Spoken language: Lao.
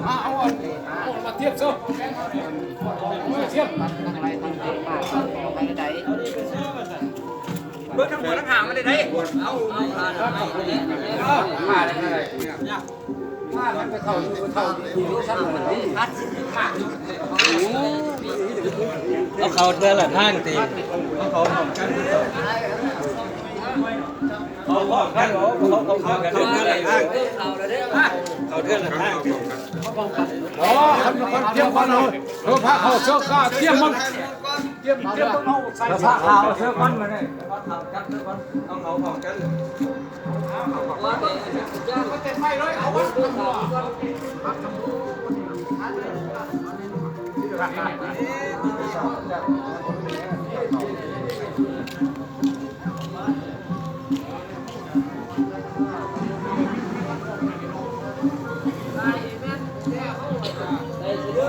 ມາເອົາ ເອົາມາທຽບຊະ ມາທຽບ ເບິ່ງທາງຫົວທາງຫາງມັນໄດ້ ເອົາ ເອົາ ເອົາ ເອົາເຂົ້າເທື່ອລະທາງຕິ ເອົາເຂົ້າພ້ອມກັນ ເຂົ້າ ເຂົ້າ ເຂົ້າເທື່ອລະທາງ ເຂົ້າເທື່ອລະທາງຕິ ອໍ ຄັນ ຄັນ ຕຽມກ່ອນເນາະ ເອີ ຜ້າຂາວເສື້ອຂາວ ຕຽມມັນ ຕຽມ ຕຽມເອົາໃສ່ ຜ້າຂາວເສື້ອກ່ອນ ມານີ້ ເອົາເຂົ້າພ້ອມກັນ ເອົາເຂົ້າພ້ອມກັນ. ໃສ່ເສື້ອ